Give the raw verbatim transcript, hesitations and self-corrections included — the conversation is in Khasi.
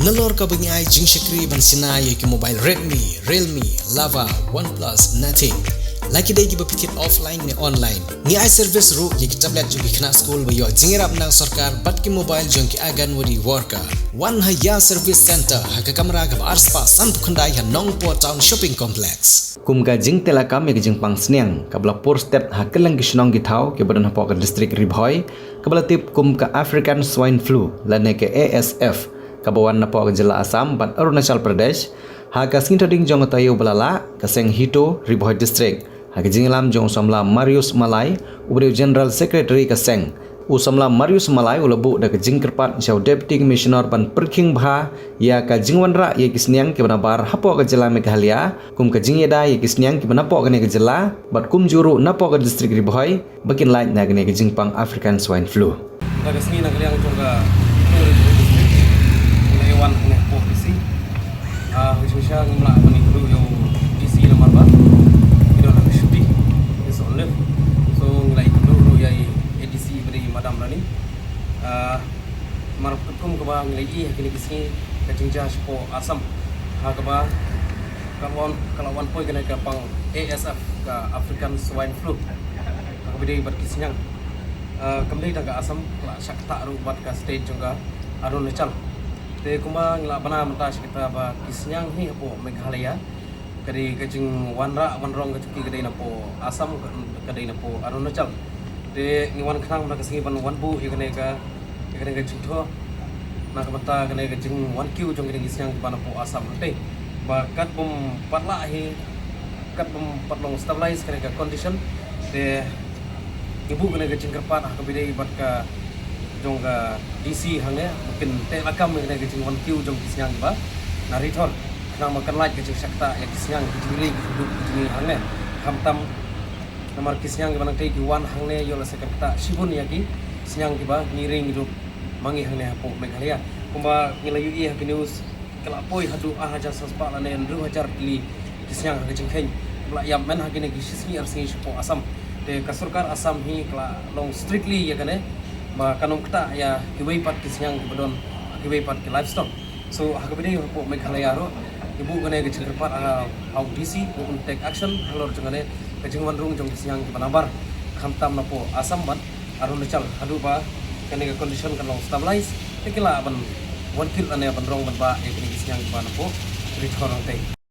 Nalor kaba ngi ai jingshakri ban shna ïa ki mobile Redmi, Realme, Lava, OnePlus, Nothing. La ki dei kiba phi thied offline ne online. Ngi ai service ruh ïa ki tablet jong ki khynnah skul ba ïoh jingïarap na sorkar bad ki mobile jong ki Anganwadi worker. Wan ha Ïa Service Center ha ka kamra kaba arspah sanphew khyndai ha Nongpoh Town Shopping Complex. Kum ka jingteh lakam ïa ka jingpang sniang kaba la pur stet ha kylleng ki shnong ki thaw kiba don hapoh ka district Ri Bhoi, kaba la tip kum ka African Swine Flu lane ka A S F, kaba wan napoh ka jylla Assam bad Arunachal Pradesh, ha ka sngi Thohdieng jong ka taïew ba la lah, ka seng HITO Ri Bhoi District, ha ka jingïalam jong u samla Marius Malai, uba dei u General Secretary ka seng, u samla Marius Malai u la buh da ka jingkyrpad sha u Deputy Commissioner ban pyrkhing bha ïa ka jingwanrah ïa ki sniang kiba nabar hapoh ka jylla Meghalaya, kum ka jingïada ïa ki sniang kiba napoh kane ka jylla bad kumjuh ruh napoh ka district Ri Bhoi, ba kin lait na kane ka jingpang African Swine Flu. Mynta ka sngi na ka liang jong ka Ri Bhoi District, ngi la ïa wan hangne hapoh D C. Ah, ha jingshisha ngim lah ban ïakynduh ïa u D C namar ba ki don ha ka shuti, ki on leave. So ngi la ïakynduh ruh ïa i A D C ba dei i Madam Rani. Ah, namar katkum kaba ngi la ïohi ha kine ki sngi ka jingjia shapoh Assam, ha kaba ka la wan, ka la wan poi kane ka pang A S F, ka African Swine Flu, ha kaba ïadei bad ki sniang. Ah, kam dei tang ka Assam, ka la shah ktah ruh bad ka state jong ka Arunachal. Te kumba ngi la bna mynta sha kata ba ki sniang hi hapoh Meghalaya, ka dei ka jingwanrah wanrong ka jong ki ka dei napoh Assam, ka, ka dei napoh Arunachal. Te ngi wan khnang mynta ka sngi ban wan buh ïa kane ka, ïa kane ka jingthoh na ka bynta kane ka jingwan kiew jong kine ki sniang kiba napoh Assam. Te ba kat bym pat lah hi, kat bym pat long stabilize kane ka condition, te ngi buh kane ka jingkyrpad ha kaba ïadei bad ka jong ka D C hangne, ba kin teh lakam ïa kane ka jingwan kiew jong ki sniang kiba na Ri Thor, khnang ba kan lait ka jingshah ktah ïa ki sniang, ki jingri, ki jingduk, ki jingri hangne. Khamtam namar ki sniang kiba nangtei ki wan hangne ïoh lehse kan ktah shibun ïa ki sniang kiba ngi ri ngi duk ma ngi hangne hapoh Meghalaya. Kumba ngi la ïohi ha ki news, ka la poi haduh ar hajar saw spah lane hynriew hajar tylli ki sniang ha ka jingkheiñ. Ka la ïap men ha kine ki shi sngi ar sngi shapoh Assam. Te ka sorkar Assam hi ka la long strictly ïa kane ba kan ym ktah ïa kiwei pat ki sniang kiba don ha kiwei pat ki livestock. So ha kaba ïadei hapoh Meghalaya ruh, ngi buh kane ka jingkyrpad ha, ha u D C ba un take action halor jong kane ka jingwan rung jong ki sniang kiba nabar, khamtam napoh Assam bad Arunachal, haduh ba kane ka condition kan long stabilize, te ki lah ban wan kit lane ban rong ban bah ïa kine ki sniang kiba napoh Ri Thor nangtei.